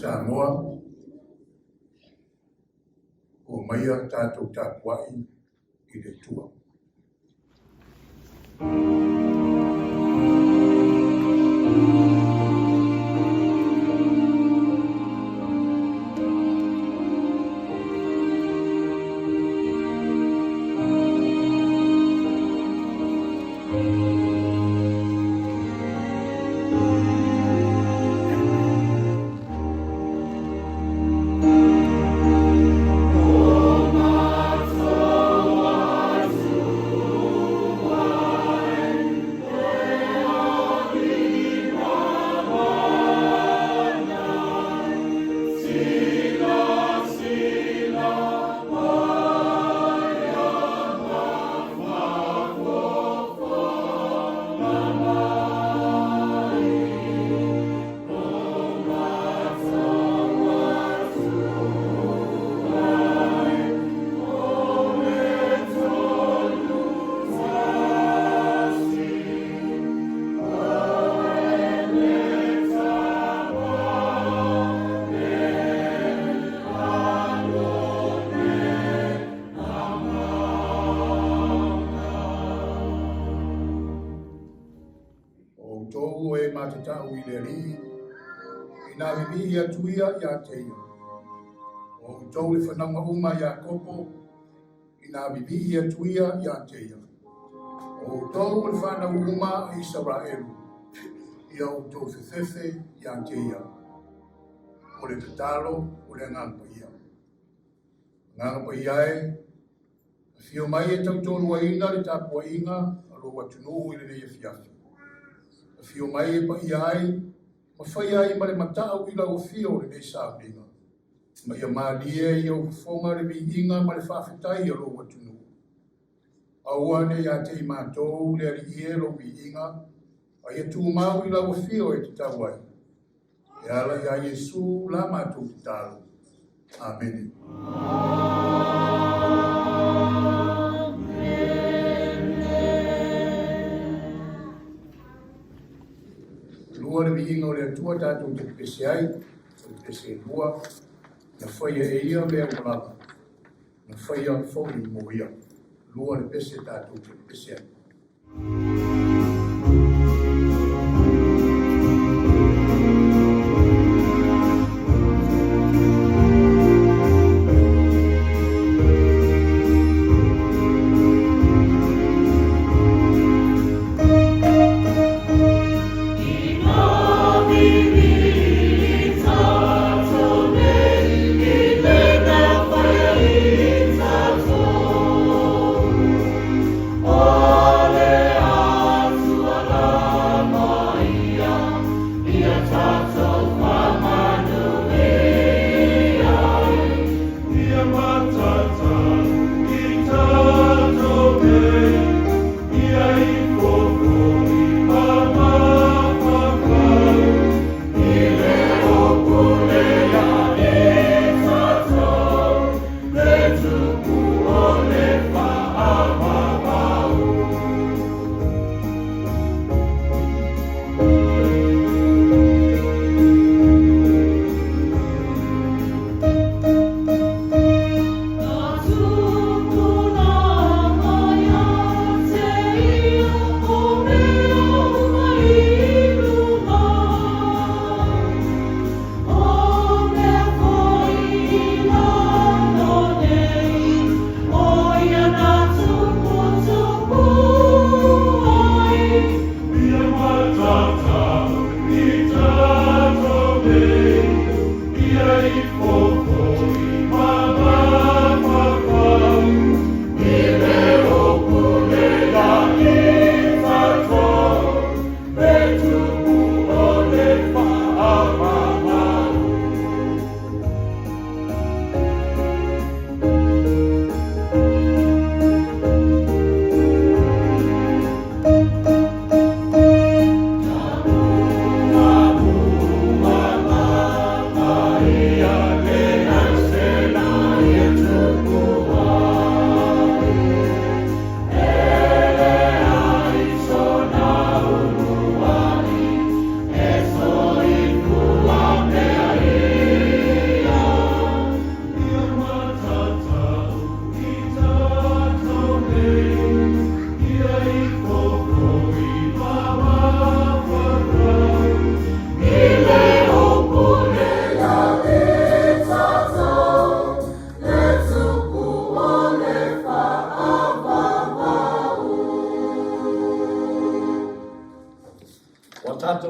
Samoa, omaia tatou tapuai i le Atua. O outou e matatau i le Alii, ina vivii atu ia ia te ia. O outou le fanauga uma a Iakopo, ina vivii atu ia ia te ia. O outou le fanau uma a Isaraelu, ia outou fefefe ia te ia. O le tatalo o le Agaga Paia. Agaga Paia e, afio mai e tautoaluaina le tapuaiga a lou atunuu i lenei afiafi. Afio mai e paia ai, ma faia ai ma le matau i lau afio o lenei sauniga. Ma ia malie i ou fofoga le viiga ma le faafetai a lou atunuu. Aua ne i ia te i matou le Alii e lou viiga, a ia tumau i lau afio e tatau ai. E ala iā Iesu la matou tatalo. Amene. Lua le viiga o le Atua tatou te pepese ai, o le pese e lua, na faia e ia mea ua lava, na faia foi mo ia. Lua le pese tatou te pepese ai.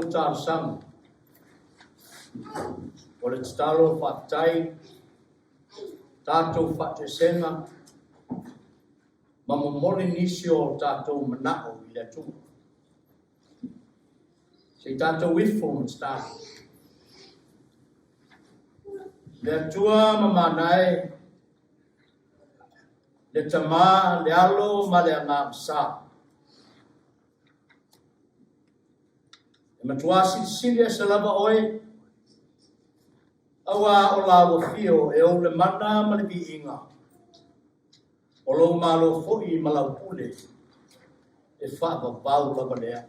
matou talosaga, o le tatalo faafetai, tatou faatoesega ma momoli nisi o tatou manao i le Atua. Se i tatou ifo ma tatalo. Le Atua ma mana e, le Tama, le Alo ma le Agaga Sa. E matua silisili ese lava oe, auā o lau afio e ou le mana ma le viiga, o lou malo foi ma lau pule e faavavau lava lea.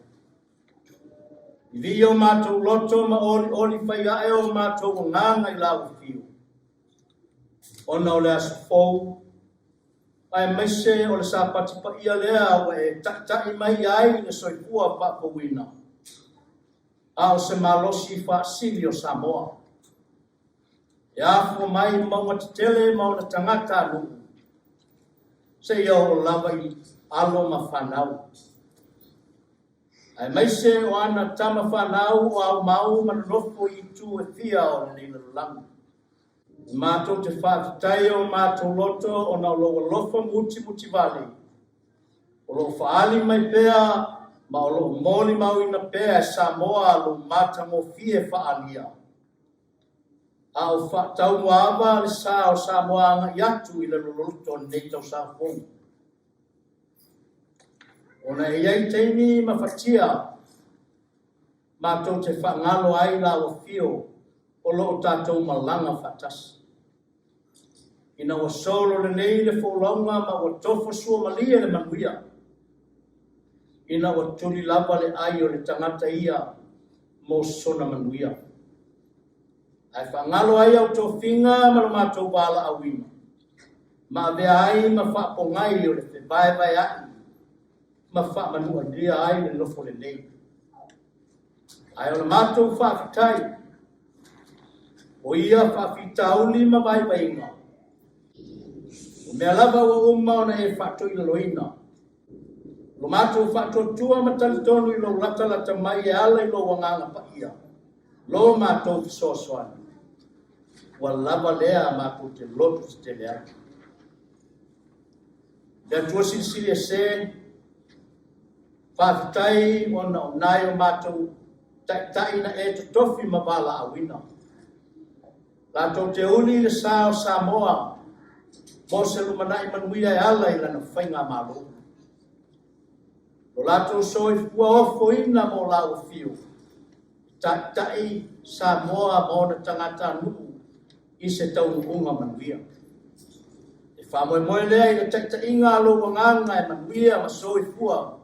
Vivii o matou loto ma olioli fai ae o matou agaga i lau afio, ona o le aso fou, aemaise o le Sapati paia lea ua e taita'i mai ai le soifua faafouina, a o se malosi faasili o Samoa. E afua mai i mauga tetele ma ona tagatanuu, seia oo lava i alo ma fanau, aemaise o ana tama fanau o aumau ma nonofo i itu e fia o lenei lalolagi. E matou te faafetai o matou loto ona o lou alofa mutimutivale o lo o faaali mai pea ma o lo o molimauina pea e Samoa lou matagofie faaalia, a o faataumuaava le sa o Samoa agai atu i le loloto o lenei tausaga fou. Ona e i ai taimi ma fatia matou te faagalo ai lau afio o lo o tatou malaga faatasi. Ina ua solo lelei le folauga ma ua tofo suamalie le manuia, ina ua tuli lava le ai o le tagata ia mo sona manuia. Ae faagalo ai au tofiga ma lo matou valaauina, ma avea ai ma faapogai o le fevaevaea'i ma faamanualia ai le nofo lelei. Ae o le matou faafetai, o ia faafitauli ma vaivaiga, o mea lava ua uma ona e faatoilaloina, o lo matou faatuatua ma talitonu i lou latalata mai e ala i lou Agaga Paia, lo matou fesoasoani, ua lava lea matou te loto tetele ai. Le Atua Silisili Ese, faafetai ona o nai o matou taitai na e totofi ma valaauina. Latou te uli i le sa o Samoa mo se lumanai manuia e ala i lana faigamalo. Lo latou soifua ofoina mo lau afio, e taitai Samoa ma ona tagatanuu i se taunuuga manuia. E faamoemoe lea i le taitaiga a lou agaga e manuia ma soifua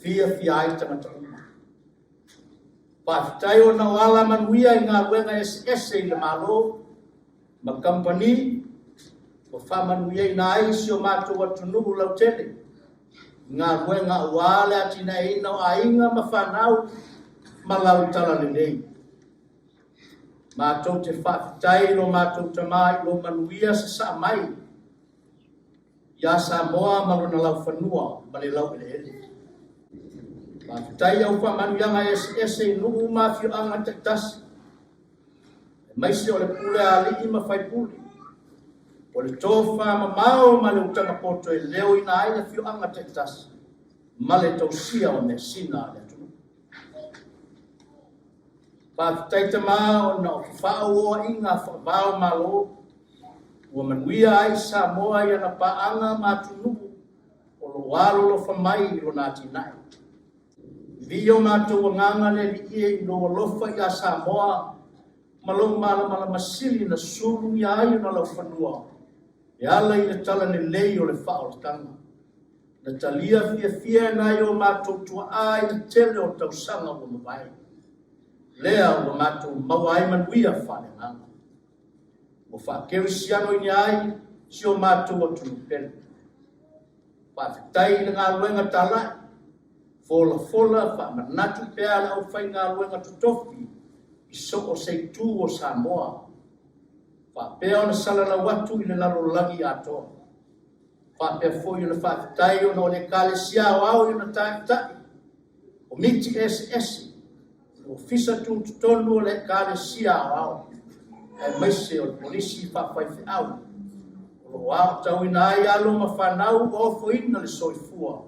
fiafia ai tagata uma. Faafetai ona o ala manuia i galuega eseese i le Malo ma kamupani ua faamanuiaina ai si o matou atunuu lautele i galuega aua le atinaeina o aiga ma fanau ma lau talalelei. Matou te faafetai i lo matou Tama i lou manuia sasaa mai iā Samoa ma lona laufanua ma le laueleele. Faafetai i au faamanuiaga eseese i nuu ma afioaga taitasi, aemaise o le pule a alii ma faipule, o le tofa mamao ma le utaga poto e leoina ai afioaga taitasi ma le tausia o measina a le atunuu. Faafetai Tama ona o fefaauoaiga faava-o-Malo ua manuia ai Samoa i ana paaga ma atunuu o lo o alolofa mai i lona atinae. Viia o matou agaga le Alii e i lou alofa iā Samoa ma lou malamalama sili na sulugia ai ona laufanua e ala i le tala lelei o le faaolataga. Na talia fiafia e nai o matou tuaa i le tele o tausaga ua mavae. Lea ua matou maua ai manuia faaleagaga. Ua faakerisianoina ai si o matou atunuu pele. Faafetai i le galuega talai, folafola faamanatu pea a le aufaigaluega totofi i so o se itu o Samoa, faapea ona salalau atu i le lalolagi atoa. Faapea foi ona faafetai ona o le Ekalesia Aoao i ona taitai, komiti eseese, Le Ofisa Tutotonu o le Ekalesia Aoao aemaise o le Polisi Faafaifeau o lo o aotauina ai alo ma fanau ua ofoina le soifua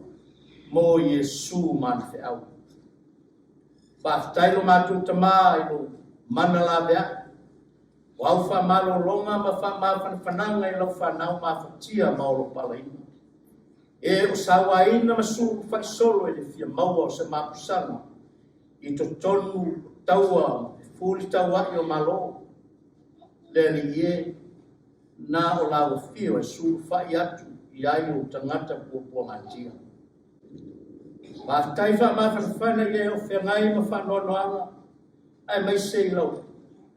mo Iesu ma ana feau. Faafetai lo matou Tama i lou mana laveai, o au faamalologa ma faamafanafanaga i lau fanau mafatia ma olopalaina. E o sauaina ma sulufai solo i le fia maua o se mapusaga i totonu o taua ma fefulitaua'i o Malo. Le Alii e, na o lau afio e sulufai atu i ai ou tagata puapuagatia. Faafetai faamafanafana i e o feagai ma faanoanoaga, aemaise i lau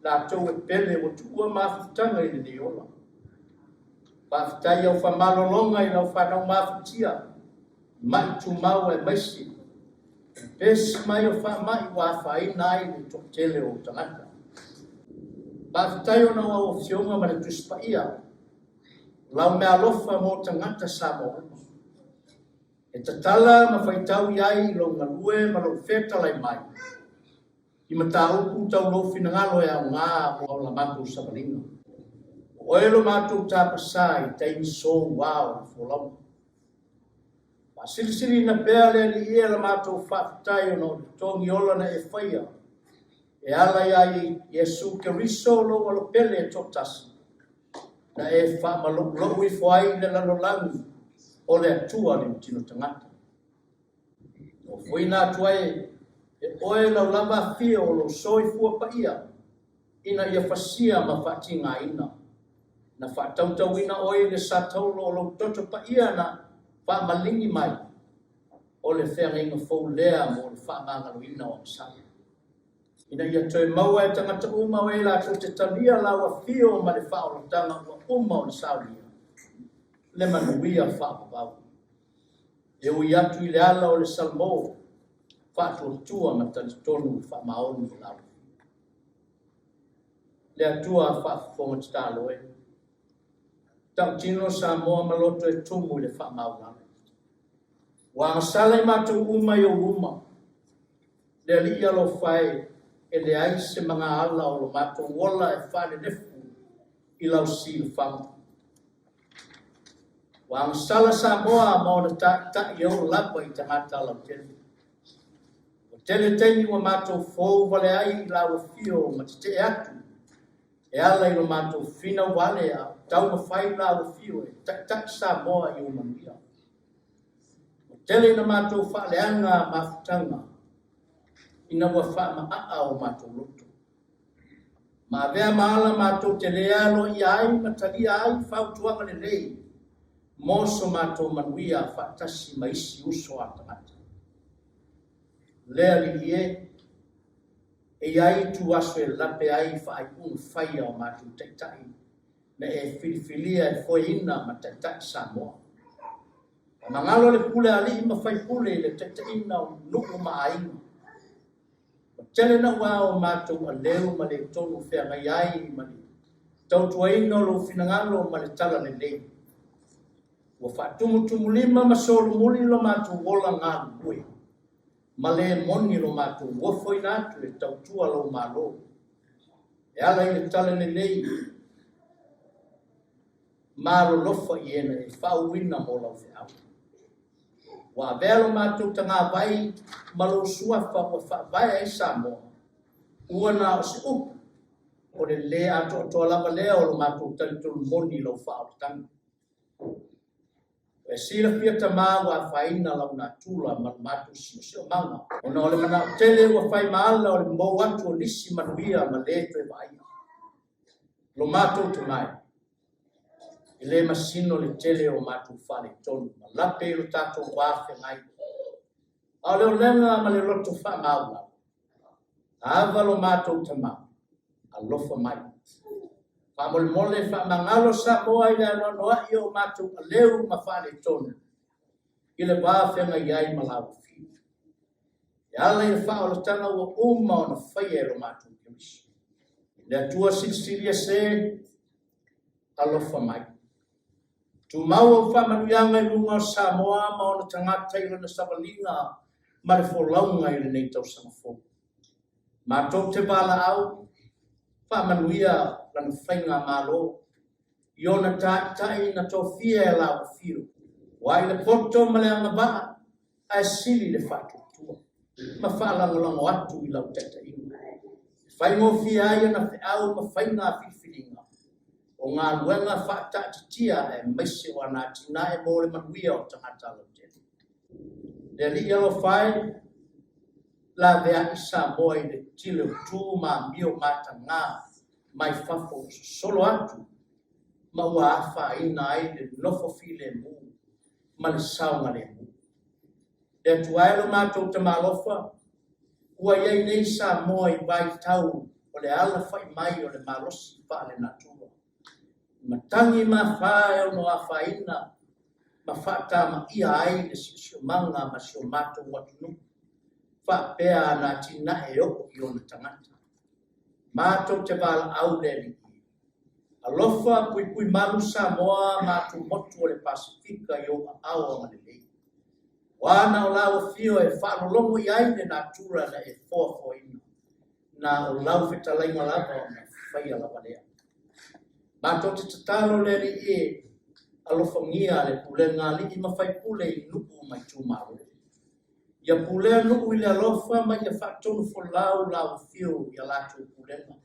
latou e pele ua tuua mafutaga i lenei ola. Faafetai i au faamalologa i lau fanau mafatia, ma'i tumau aemaise le pesi mai o faamai ua afaina ai le toatele o ou tagata. Faafetai ona o au afioga ma le Tusi Paia, o lau meaalofa mo tagata Samoa uma. E tatala ma faitau i ai i lou galue ma lou fetalai mai i mataupu tau lou finagalo e aoga mo la matou savaliga. O oe lo matou tapasā i taimi soua o le folauga. Faasilisiliina pea le Alii e la matou faafetai ona o le totogi ola na e faia e ala iā Iesu Keriso lou Alo pele e toatasi, na e faamaloulou ifo ai i le lalolagi o le Atua le tino tagata. Na ofoina atu ai e oe lau lava afio o lou soifua paia ina ia fasia ma faatigaina. Na faatautauina oe i le sataulo o lou toto paia na faamaligi mai o le feagaiga fou lea mo le faamagaloina o agasala. Ina ia toe maua e tagata uma o e latou te talia lau afio ma le faaolataga ua uma ona saunia le manuia faavavau. E ui atu i le ala o le salamo, faatuatua ma talitonu faamaoni i lau. Le Atua faafofoga tatalo e. Tautino Samoa ma loto e tumu i le faamaualalo. Ua agasala i matou uma i ou luma. Le Alii alofa e, e leai se magaala o lo matou ola e faalelefu i lau silafaga. Ua agasala Samoa ma ona taitai e oo lava i tagata lautele. Ua tele taimi ua matou fou wale ai i lau afio ma tetee atu e ala i lo matou finau wale a o taumafai lau afio e taitai Samoa i ou manuia. Ua tele ina matou faaleaga mafutaga ina ua faamaaa o matou loto. Ma avea ma ala matou te le aloaia ai ma talia ai fautuaga lelei mo so matou manuia faatasi ma isi uso a tagata. Le Alii e, e i ai ituaso e lape ai faaiuga faia o matou taitai na e filifilia e foeina ma taitai Samoa. Faamagalo le pule a alii ma faipule i le taitaiina o nuu ma aiga. Ua tele naua o matou aleu ma le tonu feagai ai ma le tautuaina o lou finagalo ma le talalelei. Ua faatumutumulima ma solomuli lo matou ola galulue, ma le moni lo matou ofoina atu e tautua lou Malo. E ala i le talalelei ma alolofa i e na e faauuina mo lau feau. Ua avea lo matou tagavai ma lou suafa ua faavae ai Samoa, ua na o se upu, o le lē atoatoa lava lea o lo matou talitonu moni i lau faaolataga. Ua e silafia Tama ua afaina lau natura ma lo matou siosiomaga, ona o le manao tele ua fai ma ala o le mou atu o nisi manuia ma lē toe vaaia. Lo matou Tama e, e lē masino le tele o matou faaletonu ma lape i lo tatou wā feagai. A o le olega ma le loto faamaualalo, ava lo matou Tama, alofa mai. Faamolemole faamagalo Samoa i le anoanoai o matou aleu ma faaletonu i le va feagai ai ma lau afio. E ala i le faaolataga ua uma ona faia e lo matou Keriso. Le Atua silisili ese, alofa mai. Tumau au faamanuiaga i luga o Samoa ma ona tagata i lana savaliga ma le folauga i lenei tausaga fou. Matou te valaau, faamanuia lana faigamalo i ona taitai na tofia e lau afio, ua i le poto ma le agavaa ae sili le faatuatua ma faalagolago atu i lau taitaiga. E faigofie ai ana feau ma faiga filifiliga o galuega faataatitia aemaise o ana atinae mo le manuia o tagata lautele. Le Alii alofa e, laveai Samoa i le tele o tu ma amio mataga mai fafo ua sosolo atu ma ua afaina ai le nofo filemu ma le saogalemu. Le Atua e lo matou Tama alofa, ua i ai nei Samoa i vaitau o le alafai mai o le malosi faalenatura, i matagi ma afa e ono afaina ma faatamaia ai le siosiomaga ma si o matou atunuu, faapea ana atinae e oo i ona tagata. Matou te valaau le Alii. Alofa puipui malu Samoa ma atumotu o le Pasefika i ou aao agalelei. Ua na o lau afio e faalologo i ai le natura na e foafoaina, na o lau fetalaiga lava ona faia lava lea. Matou te tatalo le Alii e, alofagia le pulega alii ma faipule i nuu ma itumalo. Ia pulea nuu i le alofa ma ia faatonu folau lau afio i a latou pulega.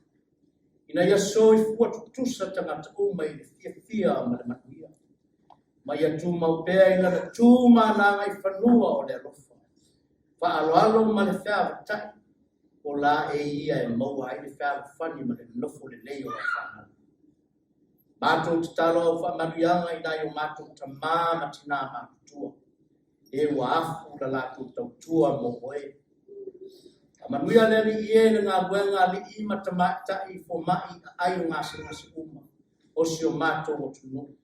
Ina ia soifua tutusa tagata uma i le fiafia ma le manuia, ma ia tumau pea i lana tu ma ana agaifanua o le alofa, faaaloalo ma le feavatai, o la e ia e maua ai le fealofani ma le nofo lelei o lau fanau. Matou tatalo au faamanuiaga i nai o matou tamā ma tinā matutua, e ua afu la latou tautua mo oe. Faamanuia le Alii e le galuega alii ma tamaitai fomai aai o gasegase uma o si o matou atunuu.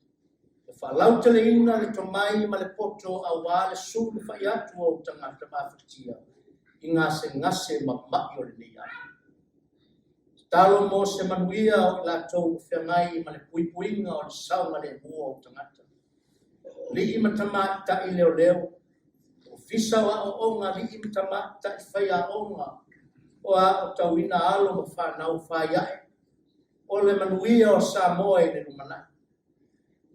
Ia faalauteleina le tomai ma le poto aua le sulufai atu o ou tagata mafatia i gasegase ma ma'i o lenei ao. Tatalo mo se manuia o i latou o feagai ma le puipuiga o le saogalemu o ou tagata. Alii ma tamaitai leoleo, Ofisa o Aoaoga Alii ma Tamaitai Faiaoga o aotauina alo ma fanau faiae o le manuia o Samoa i le lumanai.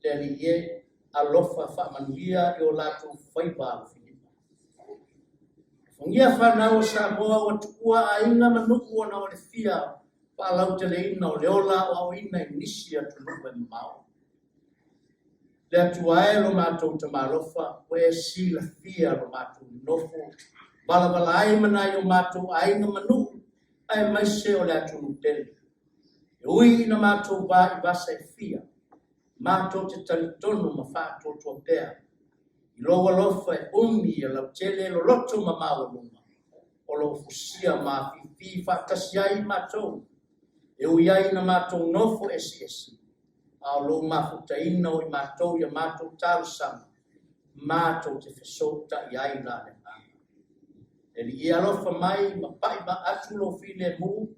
Le Alii e, alofa faamanuia i o latou faiva alofilima. Alofagia fanau o Samoa ua tuua aiga ma nuu ona o le fia faalauteleina o le ola aoaoina i nisi atunuu e mamao. Le Atua e lo matou Tama alofa, ua e silafia lo matou nofo valavala ai ma nai o matou aiga ma nuu, aemaise o le atunuu pele. E ui ina matou va i vasa e fia, matou te talitonu ma faatuatua pea i lou alofa e umi e lautele loloto ma maualuga o lo o fusia ma afifi faatasi ai matou, e ui ai ina matou nofo eseese, a o lou mafutaina o i matou i a matou talosaga, matou te fesootai ai la le agaga. Le Alii e alofa mai ma pai atu lou filemu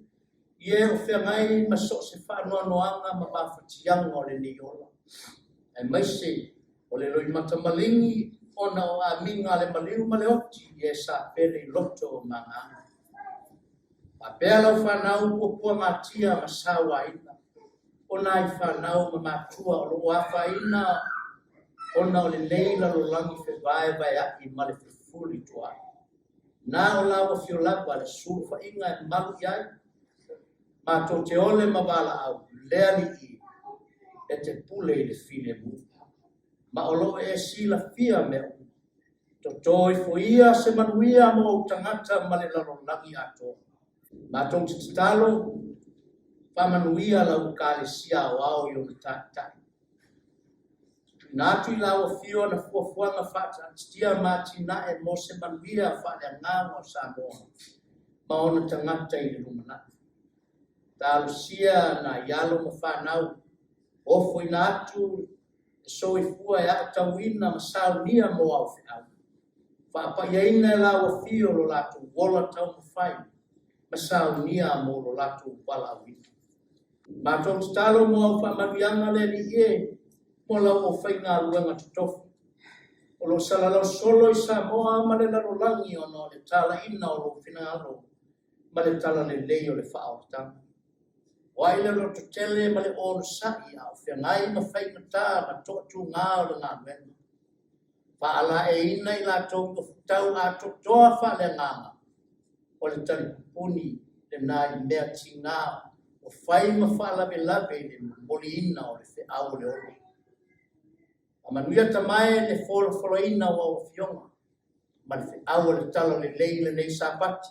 i e o feagai ma so o se faanoanoaga ma mafatiaga o lenei ola, aemaise o le loimata maligi ona o amiga a le maliu ma le oti i e sa pele i loto o magaga. Faapea lau fanau puapuagatia ma sauaina, o nai fanau ma matua o lo o afaina ona o lenei lalolagi fevaevaea'i ma le fefulitua'i. Na o lau afio lava le sulufaiga e malu i ai, matou te ole ma valaau, le Alii e te pule i le filemu, ma o lo o e silafia mea uma. Toto ifo ia se manuia mo ou tagata ma le lalolagi atoa. Matou te tatalo, faamanuia lau Ekalesia aoao i ona taitai. Tuuina atu i lau afio ana fuafuaga faataatitia ma atinae mo se manuia faaleagaga o Samoa ma ona tagata i le lumanai. Talosia nai alo ma fanau, ofoina atu le soifua e aotauina ma saunia mo ao feau. Faapaiaina e lau afio lo latou ola taumafai ma saunia mo lo latou valaauina. Matou tatalo mo au faamanuiaga le Alii e, mo lau aufaigaluega totofi, o lo o salalau solo i Samoa ma le lalolagi ona o le talaina o lou finagalo. ma le talalelei o le faaolataga. O ai le lototele ma le onosai a o feagai ma faigata ma toatuga o le galuega. Faalaeiina i latou tofutau atoatoa faaleagaga, o le talipupuni lena i mea tiga ua fai ma faalavelave i le momoliina o le feau o le ola. Faamanuia Tama e le folafolaina o au afioga ma le feau o le talalelei i lenei Sapati.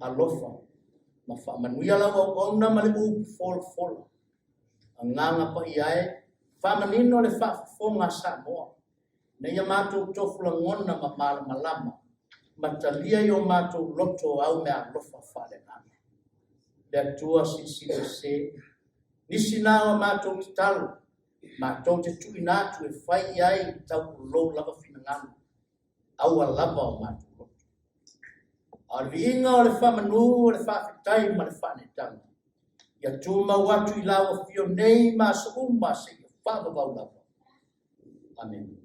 Alofa ma faamanuia lau auauna ma le upu folafola. Agaga Paia e, faamanino le faafofoga a Samoa, ina ia matou tofu lagona ma malamalama ma talia i o matou loto au meaalofa faaleagaga. Le Atua Silisili Ese, nisi na o a matou tatalo, matou te tuuina atu e fai i ai tau lou lava finagalo, aua lava o matou loto. A o le viiga o le faamanu o le faafetai ma le faaneetaga, ia tumau atu i lau afio nei ma aso uma seia faavavau lava. Amene.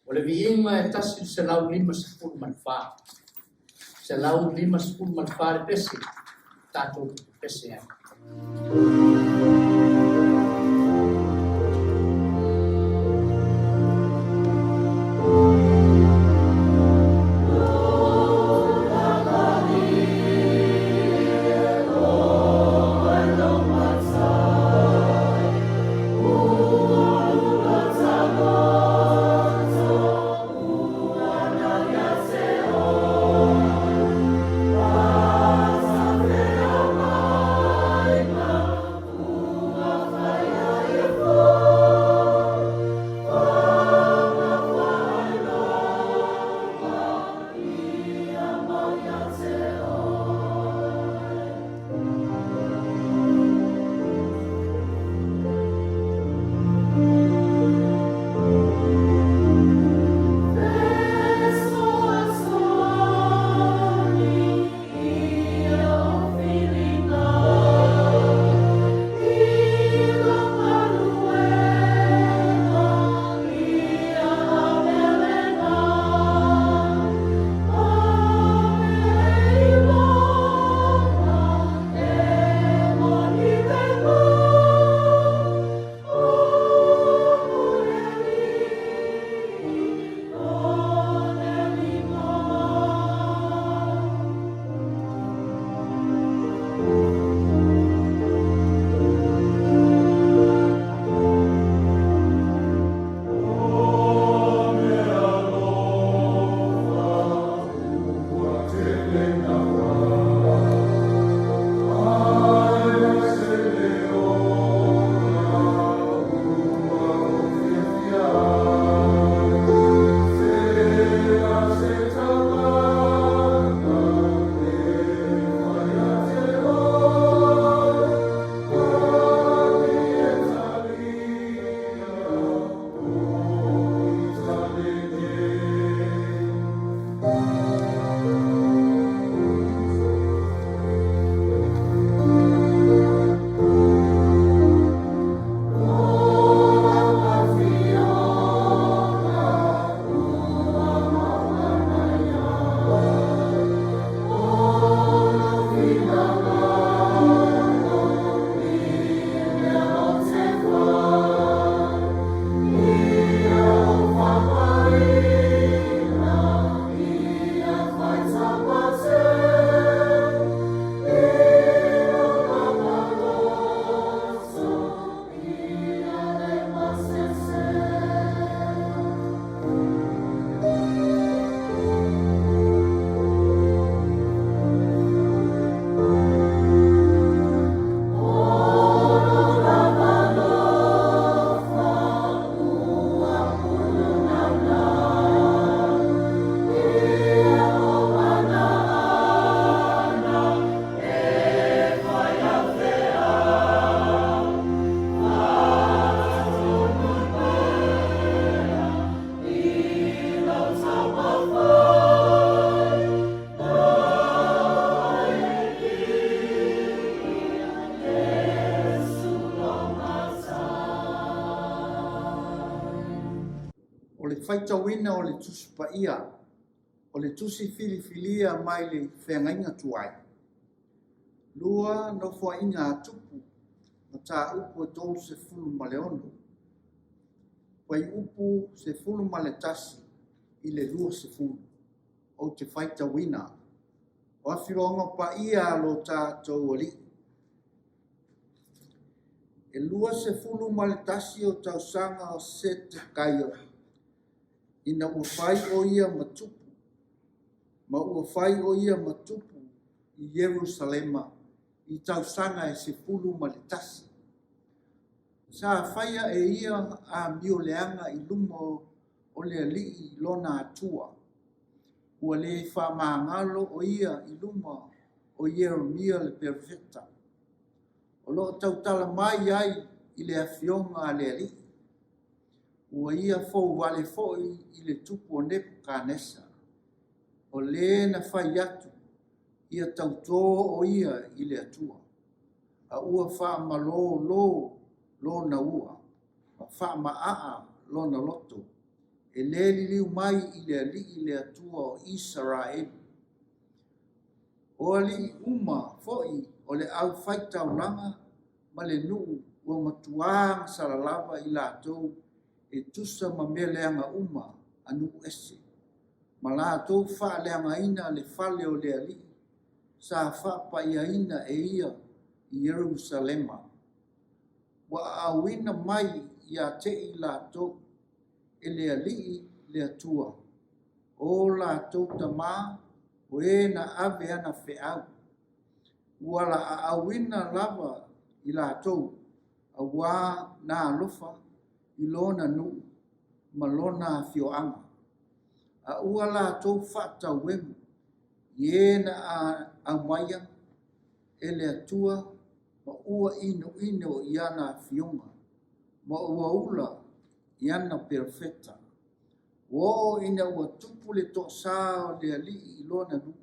O le viiga e 154. 154 le pese, tatou pese ai. O le faitauina o le Tusi Paia O le tusi filifilia mai le feagaiga tuai. 2 Nofoaiga a Tupu, mataupu e 36, fuaiupu 11 i le 20. Ou te faitauina o afioaga paia a lo tatou Alii. E 21 o tausaga o Setekaia ina ua fai o ia ma tupu, ma ua fai o ia ma tupu i Ierusalema i tausaga e 11. Sa faia e ia amioleaga i luma o le Alii lona Atua. Ua le faamagalo o ia i luma o Ieremia le perofeta, o lo o tautala mai ai i le afioga a le Alii. Ua ia fouvale foi i le tupu o Nepukanesa, o le na fai atu, ia tautō o ia i le Atua, a ua faamalōlō lona ua, ma faamaaa lona loto, e le liliu mai i le Alii le Atua o Isaraelu. O alii uma foi o le aufaitaulaga ma le nuu ua matuā gasala lava i latou e tusa ma mea leaga uma a nuu ese, ma latou faaleagaina le fale o le Alii sa faapaiaina e ia i Ierusalema. Ua aauina mai ia te i latou e le Alii le Atua, o latou tamā, o e na ave ana feau. Ua aauina lava i latou, auā na alofa i lona nuu ma lona afioaga, a ua latou faatauemu i e na aumaia e le Atua ma ua inoino i ana afioga, ma ua ula i ana perofeta. Ua oo ina ua tupu le toasā o le Alii i lona nuu,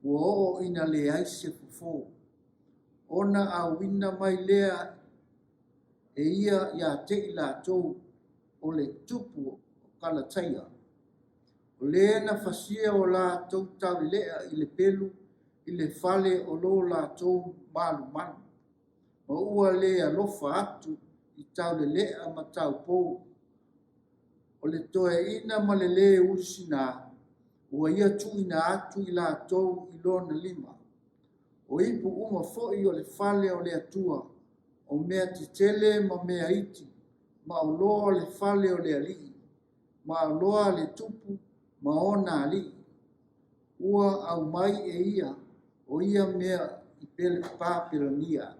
ua oo ina leai se fofo, ona auina mai lea e ia ia te i latou o le tupu o Kalataia, o le na fasia o latou taulelea i le pelu i le fale o lo latou malumalu, ma ua le alofa atu i taulelea ma taupou, o le toeaina ma le lē ulusinā, ua ia tuuina atu i latou i lona lima. O ipu uma foi o le fale o le Atua, o mea tetele ma mea iti, ma oloa o le fale o le Alii, ma oloa a le tupu ma ona alii, ua aumai e ia o ia mea i Papelonia.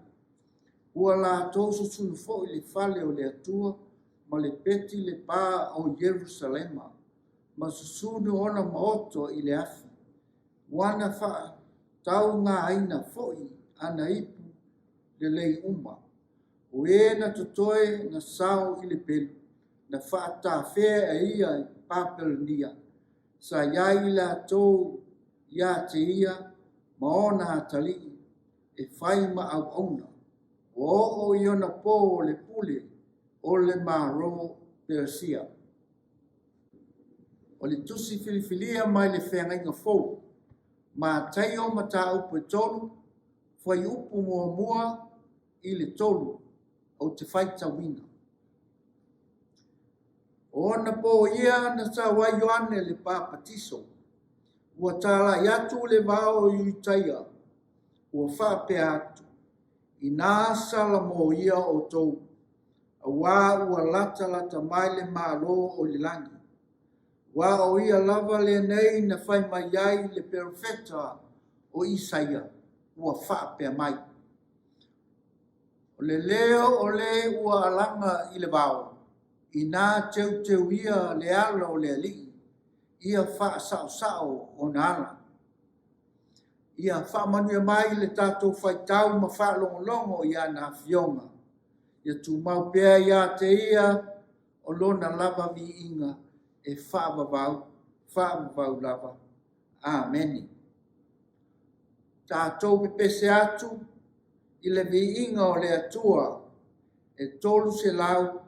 Ua latou susunu foi le fale o le Atua ma le peti le pa o Ierusalema, ma susunu ona maoto i le afi. Ua na faataugaina foi ana ipu lelei uma. O e na totoe na sao i le pelu, na faatafea e ia i Papelonia, sa i ai i latou ia te ia ma ona atalii e fai ma auauna. Ua oo i ona po o le pule o le Malo Peresia. O le tusi filifilia mai le feagaiga fou, Mataio mataupu e 3, fuaiupu 1 i le 3, ou te faitauina. O ona po ia na sau ai Ioane le Papatiso, ua talai atu le vao i Iutaia, ua faapea atu, Inā salamoia outou, auā ua latalata mai le Malo o le lagi. Aua o ia lava lenei na fai mai ai le perofeta o Isaia, ua faapea mai, O le leo o le ua alaga i le vao, inā teuteuia le ala o le Alii, ia faasaosao ona ala. Ia faamanuia mai le tatou faitau ma faalogologo i ana afioga. Ia tumau pea ia te ia o lona lava viiga e faavavau, faavavau lava. Amene. Tatou pepese atu i le viiga o le Atua e 371.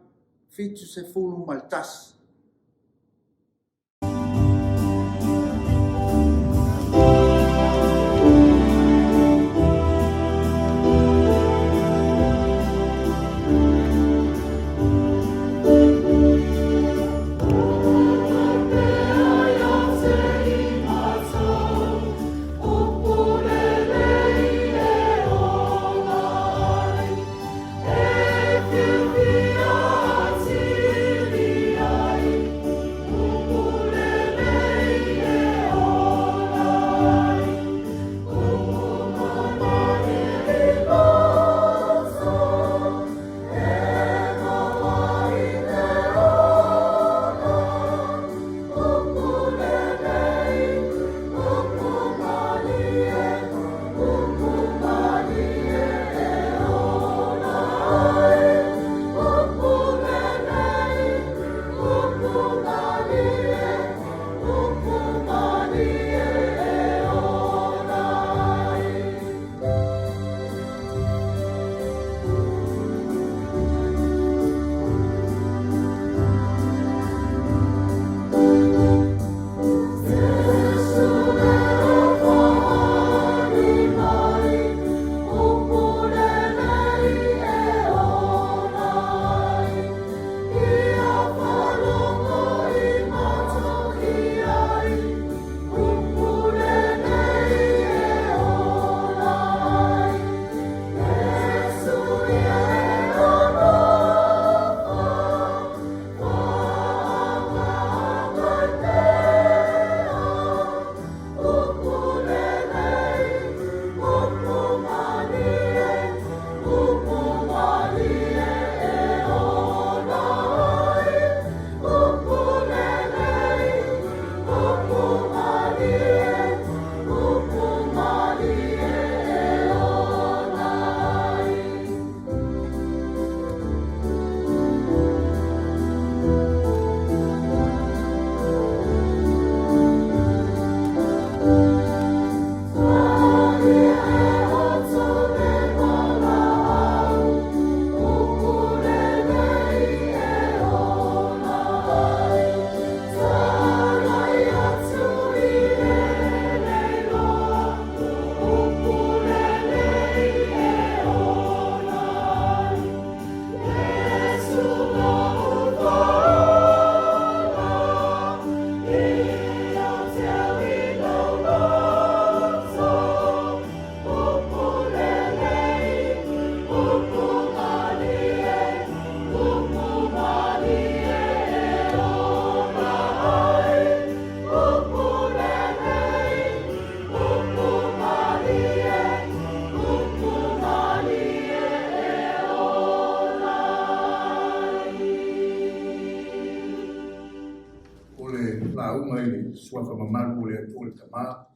i le suafa mamalu o le Atua le Tama,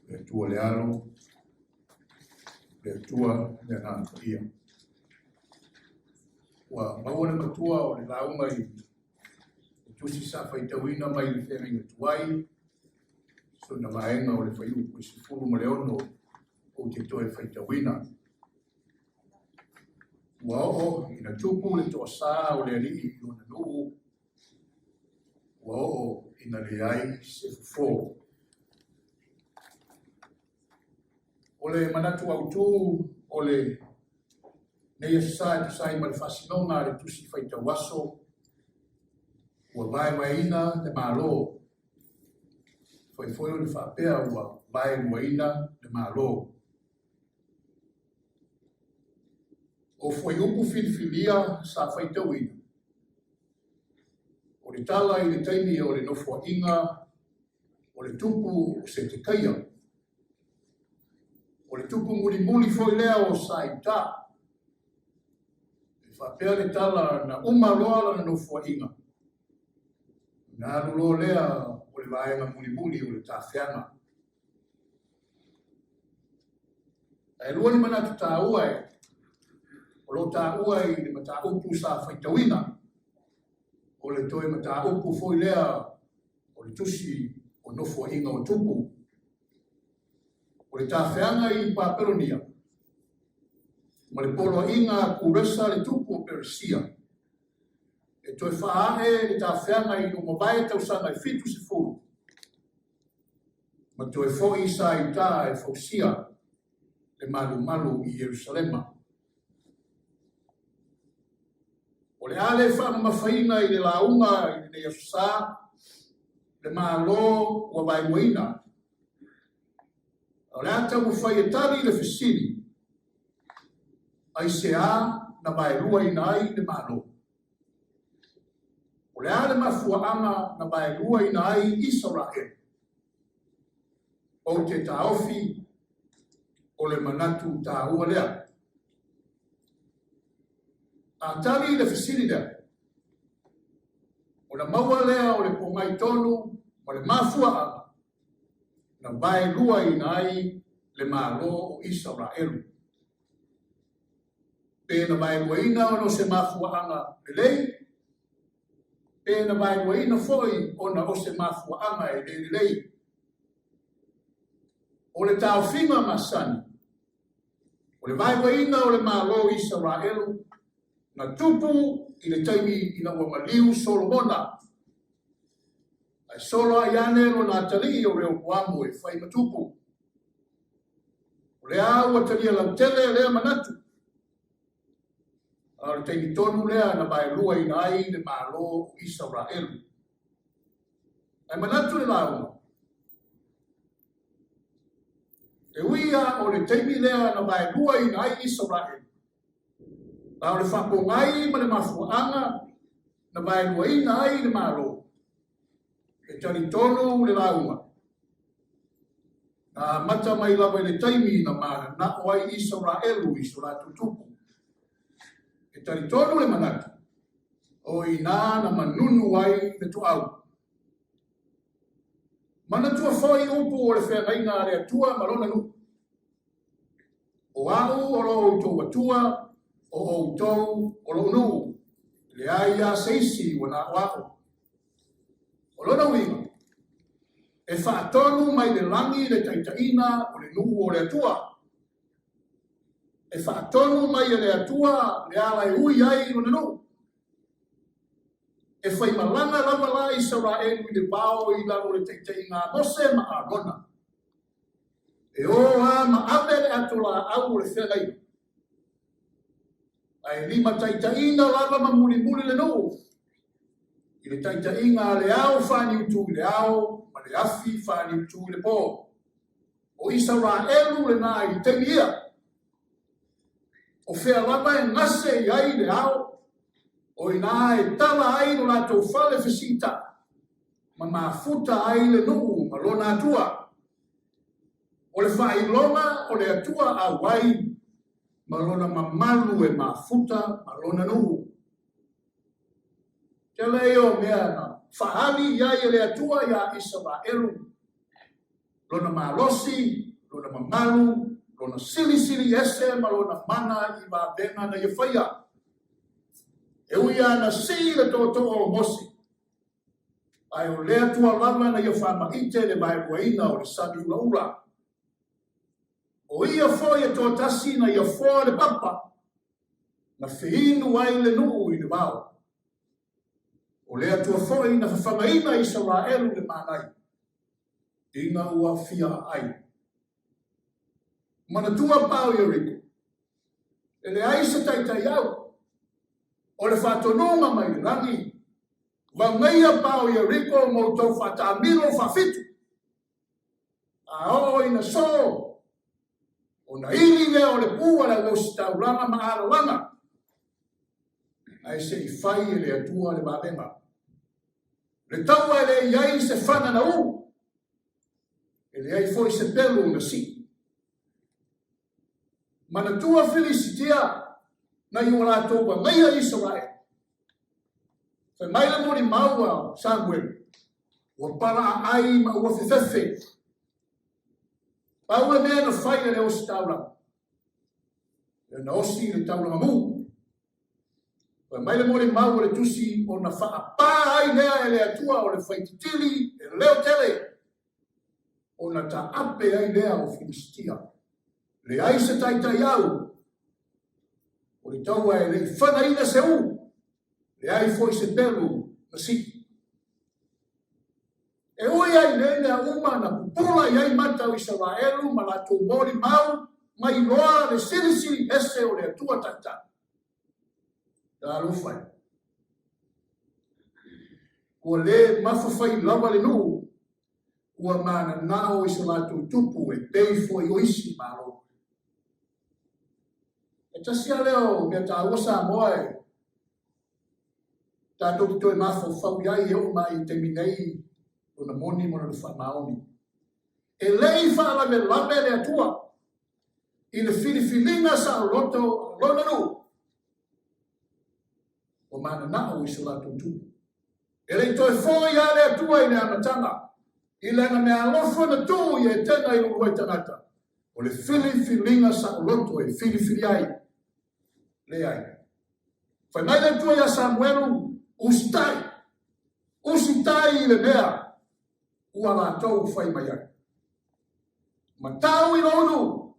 le Atua le Alo, le Atua le Agaga Paia. Ua maua le matua o le lauga i le tusi sa faitauina mai le feagaiga tuai, sona vaega o le fuaiupu e 16 ou te toe faitauina. Ua oo ina tupu le toasā o le alii i lona nuu, ua oo ina leai se fofo. O le manatu autu o lenei aso sa e tusa ai ma le faasinoga a le Tusi Faitau Aso, ua vaevaeina le Malo. Fai foi o le faapea ua vaeluaina le Malo. O fuaiupu filifilia sa faitauina, o le tala i le taimi o le nofoaiga o le tupu o Setekaia, o le tupu mulimuli foi lea o Saiuta. E faapea le tala na uma loa lana nofoaiga, ona alu loa lea o le vaega mulimuli o le tafeaga. Ae lua ni manatu taua e o lo o taua i le mataupu sa faitauina, o le toe mataupu foi lea o le tusi o Nofoaiga o Tupu. O le tafeaga i Papelonia ma le poloaiga a Kuresa le tupu o Peresia, e toe faaee le tafeaga i ua mavae tausaga e 70, ma toe foi sa i uta e fausia le malumalu i Ierusalema. O le a le faamamafaina i le lauga i lenei aso sa, le Malo ua vaeluaina. A o le a taumafai e tali le fesili, aisea na vaeluaina ai le Malo? O le a le mafuaaga na vaeluaina ai Isaraelu? Ou te taofi o le manatu taua lea. A tali le fesili lea, ona maua lea o le pogai tonu ma le mafuaaga na vaeluaina ai le Malo o Isaraelu. Pe na vaeluaina ona o se mafuaaga lelei, pe na vaeluaina foi ona o se mafuaaga e le lelei. O le taofiga masani, o le vaeluaina o le Malo o Isaraelu na tupu i le taimi ina ua maliu Solomona, ae solo ai ane lona atalii o Reopoamo e fai ma tupu. O lea ua talia lautele lea manatu, a o le taimi tonu lea na vaeluaina ai le Malo o Isaraelu. Ae manatu le lauga, e ui lava o le taimi lea na vaeluaina ai Isaraelu, a o le faapogai ma le mafuaaga na vaeluaina ai le Malo, e talitonu le lauga, na amata mai lava i le taimi na mananao ai Isaraelu i so latou tupu. E talitonu le manatu, o i inā na manunu ai le toau. Manatua foi upu o le feagaiga a le Atua ma lona nuu. O au o lo outou Atua, o outou o lou nuu, e leai lava se isi ua na o au. O lona uiga, e faatonu mai le lagi le taitaiga o le nuu o le Atua. E faatonu mai e le Atua le ala e ui ai lona nuu. E faimalaga lava la Isaraelu i le vao i lalo o le taitaiga a Mose ma Arona. E ō lava ma ave le ato laau o le feagaiga. Ae limataitaiina lava ma mulimuli le nuu i le taitaiga a le ao faaniutu i le ao ma le afi faaniutu i le po. O Isaraelu lena i le taimi ia. O fea lava e gase i ai le ao, o i ina e tala ai lo latou fale fesiitai ma mafuta ai le nuu ma lona Atua. O le faailoga o le Atua auai ma lona mamalu e mafuta ma lona nuu. Tele ia o mea na faaali i ai e le Atua iā Isaraelu Lona malosi, Lona mamalu, Lona silisili ese ma Lona mana i vavega na Ia faia. E ui lava na sii le tootoo o Mose, ae o le Atua lava na Ia faamaite le vaeluaina o le sami ulaula. O Ia foi e toatasi na Ia foa le papa, na feinu ai le nuu i le vao. O le Atua foi na fafagaina Isaraelu le manai, ina ua fia aai. Manatua pao Ieriko, e leai se taitaiau, o le faatonuga mai le lagi, vagaia pao Ieriko ma outou faataamilo faafitu. A oo ina soo, ona ili lea o le pu a le auositaulaga ma alalaga, ae se i fai e le Atua le vavega. Le taua e le i ai se fana na u, e leai foi se pelu na sii. Manatua Filisitia nai ua latou vagaia Isaraele. Fai mai le molimau a Samuele, ua pala aai ma ua fefefe. Pau le mea na fai e le ositaulaga, ia na osi le taulaga mu. Fai mai le molimau o le tusi ona faapā ai lea e le Atua o le faititili e leo tele, ona taape ai lea o Filisitia. Leai se taitaiau o le taua e le i fanaina se u, leai foi se pelu na sii. E ui ai nei mea uma na pupula i ai mata o Isaraelu ma latou molimau ma iloa le silisili ese o le Atua Taitai. Talofa e. Ua le mafafai lava le nuu, ua mananao i so latou tupu e pei foi o isi Malo. E tasi lava lea o mea taua Samoa e tatou te toe mafaufau i ai e oo mai i le taimi nei lona moni ma lona faamaoni. E le i faalavelave le Atua i le filifiliga saoloto a lona nuu ua mananao i so latou tupu. E le i toe foi lava le Atua i le amataga, i lana meaalofa na tuu i Etena i le uluai tagata, o le filifiliga saoloto e filifili ai. Leai. Fai mai le Atua iā Samuelu, Usitai, usitai i le mea ua latou fai mai ai. Matau i lou nuu,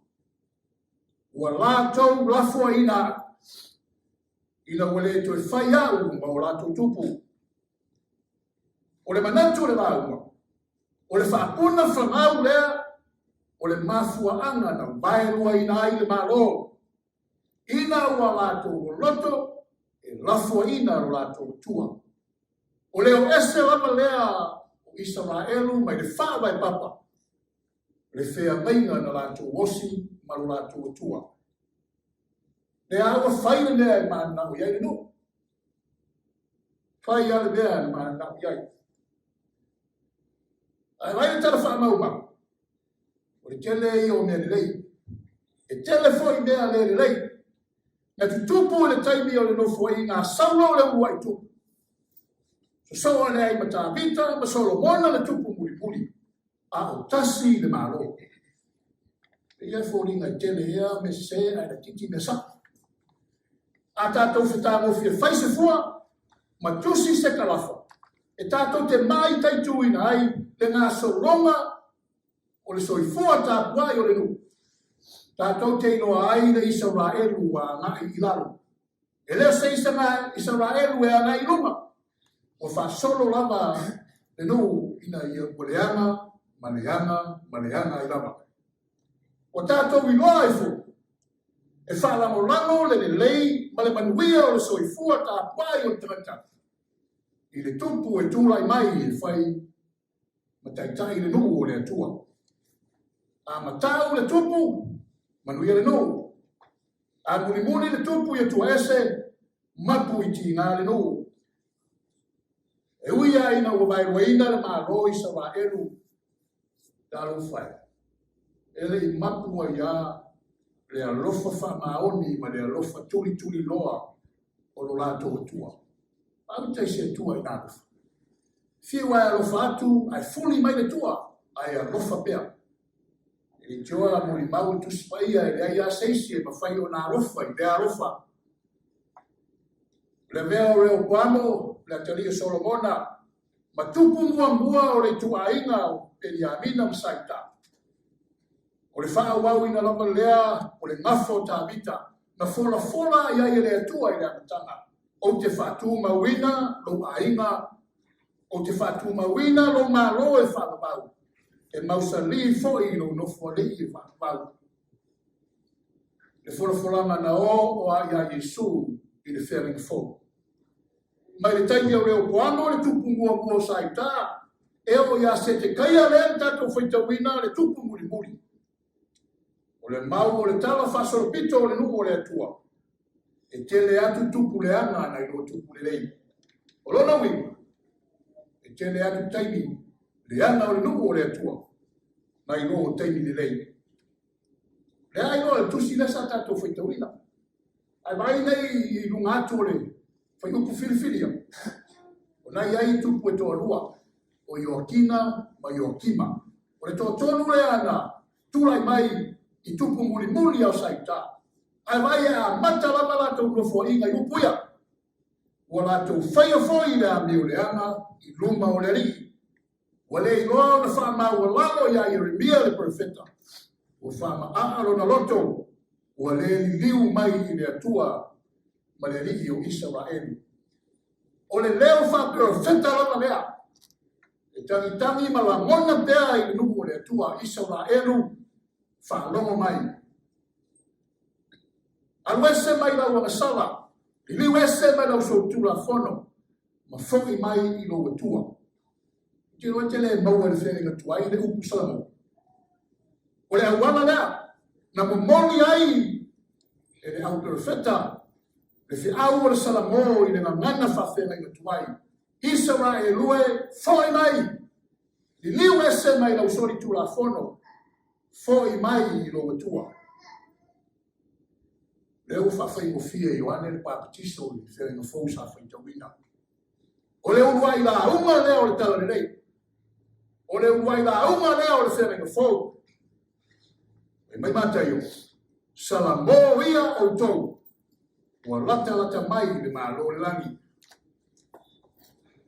ua latou lafoaiina au, ina ua le toe fai au ma o latou tupu. O le manatu o le lauga, o le faapuna fagau lea o le mafuaaga na vaeluaina ai le Malo ina ua latou loloto e lafoaiina lo latou Atua. O le o ese lava lea o Isaraelu mai le faavae papa, le feagaiga na latou osi ma lo latou Atua. Lea ua fai le mea e mananao i ai le nuu. Fai lava le mea e mananao i ai. Ae vaai le tala faamaumau. O le tele ia o mea lelei. E tele foi mea le lelei. Na tutupu i le taimi o le nofoaiga a Saulo le uluai tupu. Sosoo ane ai ma Tavita ma Solomona le tupu mulimuli, a o tasi le Malo. E ia foliga e tele ea mea sese ae laitiiti mea sao. A tatou fetagofie e fai se fua ma tusi se kalafa, e tatou te māitaituina ai le gasologa o le soifua tapuai o le nuu, tatou te iloa ai le Isaraelu ua agai i lalo. E le o se Isaraelu e agai i luga, ua faasolo lava le nuu ina ia ua leaga ma leaga ma leaga ai lava. Ua tatou iloa ai foi, e faalagolago le lelei ma le manuia o le soifua tapuai o le tagata i le tupu e tulai mai e fai ma taitai le nuu o le Atua. A matau le tupu, manuia le nuu. A mulimuli le tupu i Atua ese, mapu i tiga le nuu. E ui lava ina ua vaeluaina le Malo i Isaraelu, talofa e, e le i mapu ai lava le alofa faamaoni ma le alofa tulituliloa o lo latou Atua. A uta i se Atua i nā alofa. Fiu ae alofa atu ae fuli mai le tua ae alofa pea. E leitioa molimau le Tusi Paia e leai lava se isi e mafai ona alofa i lea alofa. O le avea o Rehoboamo, le atalii o Solomona, ma tupu muamua o le ituaiga o Peniamina ma Saita. O le faaauauina lava lea o le gafa o Tavita na folafola i ai e le Atua i le amataga, Ou te faatumauina lou aiga, ou te faatumauina lou Malo e faavavau, e mausali foi lou nofoalii e faavavau. Le folafolaga na oo a ia Iesu i le feagaiga fou. Mai le taimi o Rehoboamo le tupu muamua o Saita, e oo ia Setekaia lea na tatou faitauina le tupu mulimuli. O le mau o le tala faasolopito o le nuu o le Atua, e tele atu tupu leaga nai lo tupu lelei. O lona uiga, e tele atu taimi leaga o le nuu o le Atua nai lo taimi lelei. Lea ai loa le tusi lea sa tatou faitauina. Ae vaai nei i luga atu o le fuaiupu filifilia, o na i ai tupu e toalua, o Ioakina ma Ioakima. O le toatolu lea na tulai mai i tupu mulimuli a o Saita. Ae vaai e amata lava latou nofoaiga i upu ia. Ua latou faia foi le amio leaga i luma o le Alii. Ua le iloa ona faamaualalo ia Ieremia le perofeta, ua faamaaa lona loto, ua le liliu mai i le Atua ma le Alii o Isaraelu. O le leo faaperofeta lava lea, e tagitagi ma lagona pea i le nuu o le Atua Isaraelu, faalogo mai. Alu ese mai lau agasala, liliu ese mai lau solitulafono, ma foi mai i lou Atua. Ou te iloa e te le maua i le feagaiga tuai le upu Salamo. O le auala lea na momoli ai e le au perofeta le feau o le Salamo i le gagana faafeagaiga tuai. Isaraelu e, foi mai! Liliu ese mai lau solitulafono, foi mai i lou Atua. Lea ua faafaigofie e Ioane le Papatiso i le feagaiga fou sa faitauina. O le uluai lauga lea o le Talalelei. O le uluai lauga lea o le feagaiga fou. Fai mai Mataio, Salamo ia outou, ua latalata mai le Malo o le lagi.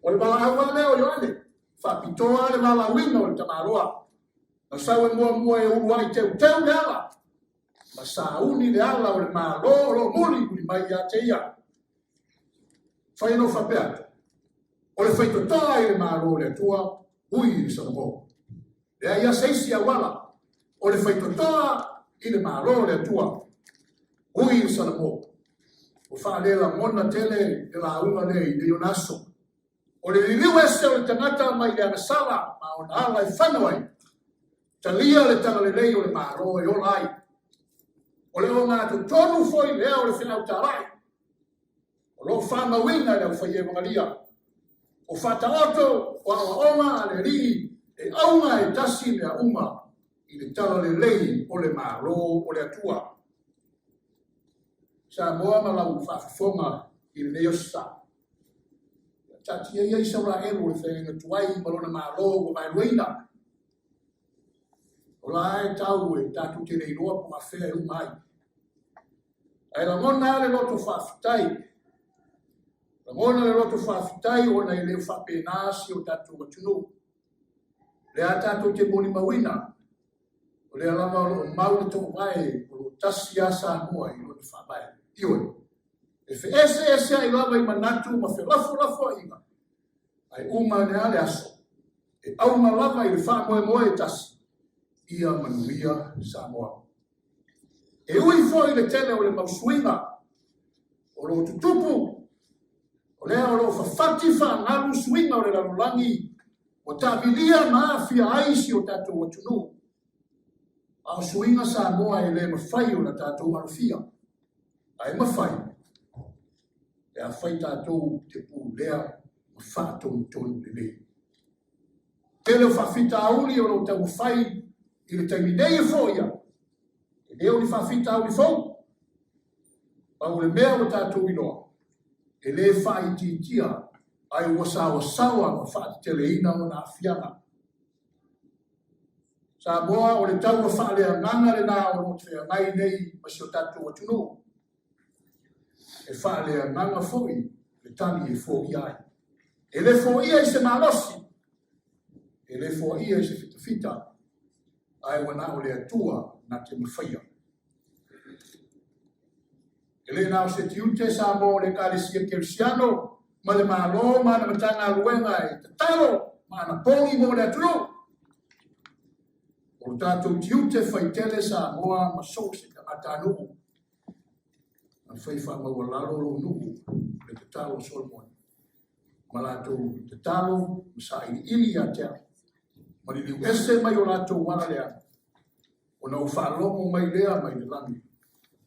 O le valaau lava lea o Ioane, faapitoa le valaauina o le tamaloa. Na sau e muamua e uluai teuteu le ala, ma sauni le ala o le Malo o lo o mulimuli mai ia te ia. Fai anō faapea atu, o le faitotoa i le Malo o le Atua, ui i le Salamo. Leai lava se isi auala, o le faitotoa i le Malo o le Atua, ui i le Salamo. Ua faalelagona tele le lauga lea i nei ona aso. O le liliu ese o le tagata mai le agasala ma ona ala e fano ai, talia le talalelei o le Malo e ola ai. O le ogatotonu foi lea o le feau talai, o lo o faamauina e le aufaievagalia. O faataoto o aoaoga a le Alii e auga e tasi mea uma i le talalelei o le Malo o le Atua. Samoa ma lau faafofoga i lenei aso sa. Taatia ia Isaraelu o le feagaiga tuai ma lona Malo ua vaeluaina. O la e tau e tatou te le iloa po o afea e uma ai. Ae lagona le loto faafetai. Lagona le loto faafetai ona e le o faapena si o tatou atunuu. Lea tatou te molimauina, o lea lava o lo o mau le toovae o lo o tasi lava Samoa i lona faavae. Ioe, e feeseeseai lava i manatu ma felafolafoaiga, ae uma ane lava le aso, e auga lava i le faamoemoe e tasi, ia manuia Samoa. E ui foi i le tele o le mau suiga o lo o tutupu, o lea o lo o fafati faagalu suiga o le lalolagi ua taavilia ma aafia ai si o tatou atunuu. A o suiga Samoa e le mafai ona tatou alofia, ae mafai pe afai tatou te pulea ma faatonutonu lelei. Tele o faafitauli o lo o taumafai i le taimi nei e foia, e le o ni faafitauli fou. Pau o le mea ua tatou iloa, e le faaitiitia Ae ua saoasaoa ma faateteleina ona aafiaga. Samoa, o le taua faaleagaga lena o lo o feagai nei ma si o tatou atunuu. E faaleagaga foi le tali e foia ai. E le foia i se malosi, e le foia i se fitafita, ae ua na o le Atua na te mafaia. E le na o se tiute Samoa o le Ekalesia Kerisiano ma le Malo ma ana Matagaluega e tatalo ma anapogi mo le atunuu. O lo tatou tiute faitele Samoa ma so o se tagatanuu. Na fai faamaualalo lou nuu le tatalo a Solomoni ma latou tatalo ma sailiili ia te au, ma liliu ese mai o latou ala leaga, ona ou faalogo mai lea mai le lagi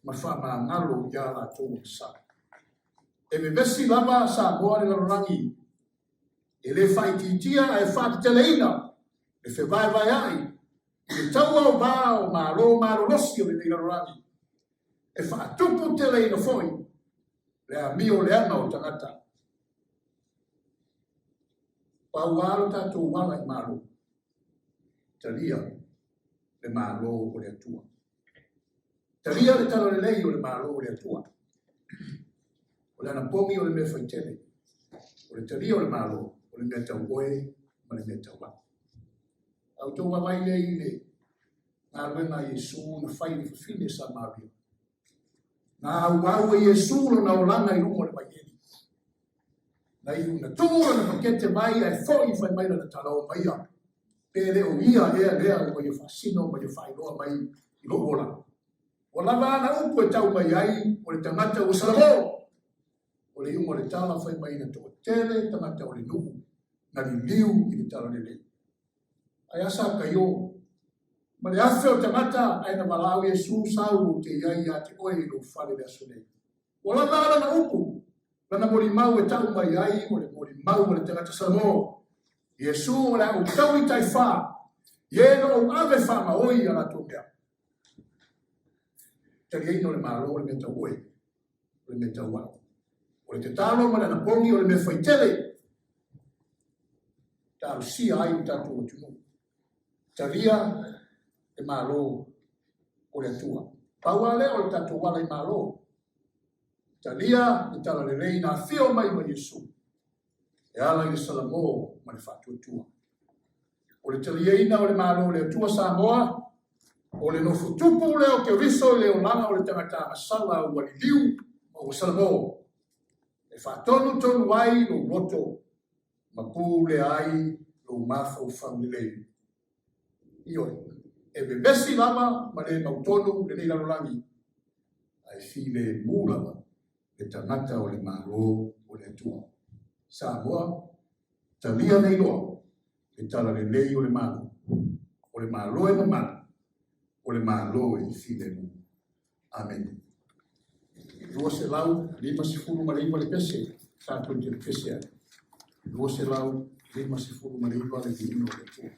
ma faamagalo iā latou agasala. E vevesi lava Samoa le lalolagi, e le faaitiitia ae faateteleina le fevaevaea'i i le taua o va o Malo malolosi o lenei lalolagi, e faatupu teleina foi le amio leaga o tagata. Pau lava lo tatou ala i Malo, talia le Malo o le Atua. Talia le talalelei o le Malo o le Atua. O le anapogi o le mea faitele, o le talia o le Malo, o le mea tau oe ma le mea tau au. A outou vaavaai lea i le galuega a Iesu na fai i le fafine Samaria. Na auau e Iesu lona olaga i luga o le vaieli. Na iu na tuu lana pakete mai ae foi fai mai lana tala o maia. Pe le o ia ea lea ua ia faasino ma ia faailoa mai i lou olaga. Ua lava ana upu e tau mai ai o le tagata ua salamo. O le iuga o le tala fai mai na toatele tagata o le nuu na liliu i le tala lelei. Ae a Sakaio? Ma le afe o tagata ae na valaau Iesu sau ou te iai ia te oe i lou fale le aso nei. Ua lava a lana upu, lana molimau e tau mai ai o le molimau a le tagata Samoa. Iesu o le a ou taui taifā, ie na ou ave faamaoi a latou mea. Taliaina o le Malo o le mea tau oe, o le mea tau au. O le tatalo ma le anapogi o le mea faitele. Talosia ai lo tatou atunuu. Talia le Malo o le Atua. Pau lava lea o le tatou ala i Malo. Talia le talalelei na afio mai ma Iesu e ala i le salamo ma le faatuatua. O le taliaina o le Malo o le Atua Samoa, o le nofo tupu lea o Keriso i le olaga o le tagata agasala ua liliu ma ua salamo, e faatonutonu ai lou loto ma pulea ai lou mafaufau lelei. Ioe, e vevesi lava ma le mautonu lenei lalolagi, ae filemu lava le tagata o le Malo o le Atua. Samoa, talia nei loa le talalelei o le Malo, o le Malo e mamalu, o le Malo e filemu. Amene. 259 le pese, tatou te pese ai. 259 le viiga o le Atua.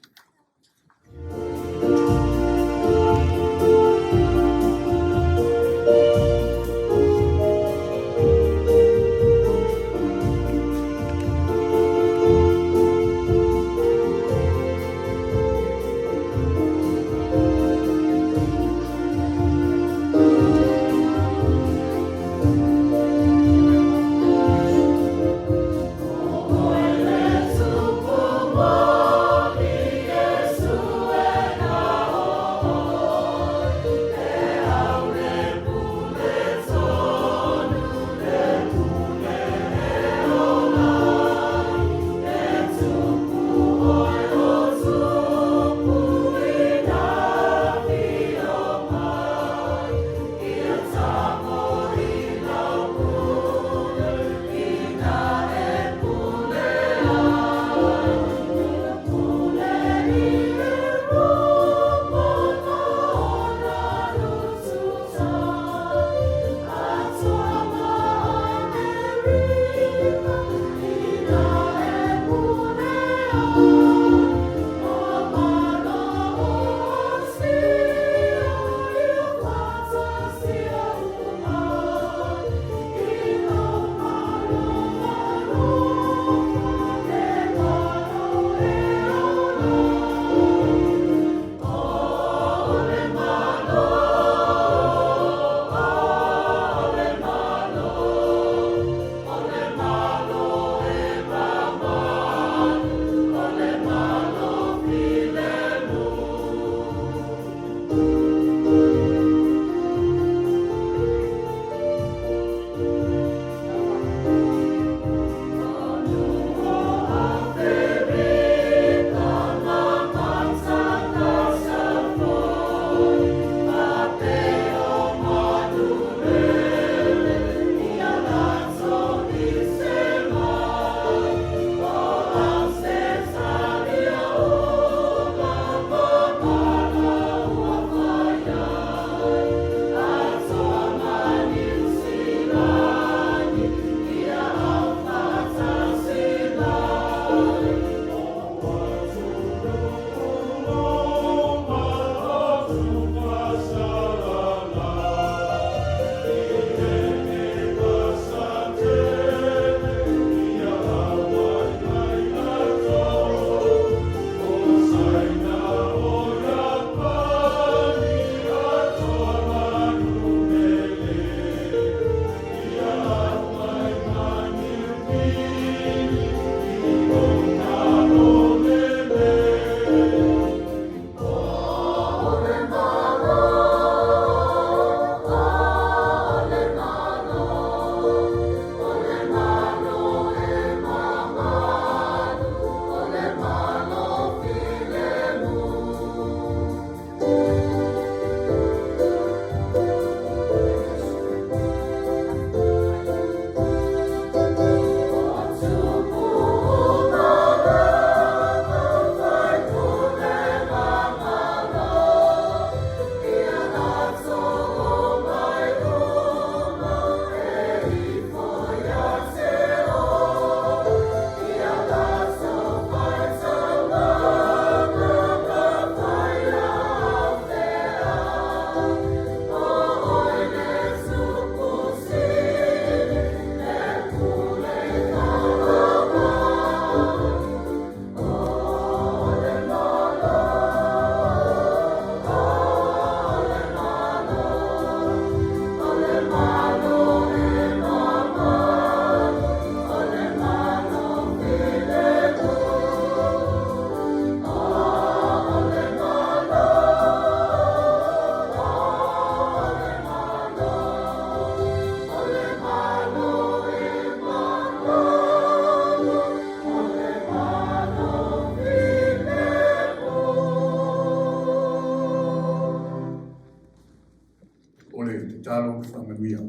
manuia.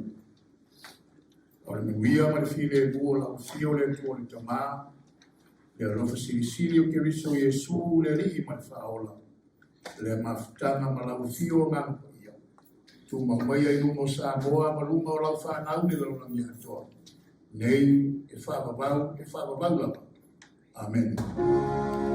O le manuia ma le filemu o lau afio o le Atua le Tama, le alofa silisili o Keriso Iesu le Alii ma le Faaola, le mafutaga ma lau afio o Agaga Paia, tumau maia i luma o Samoa ma luga o lau fanau le lalolagi atoa, nei e faavavau e faavavau lava. Amene.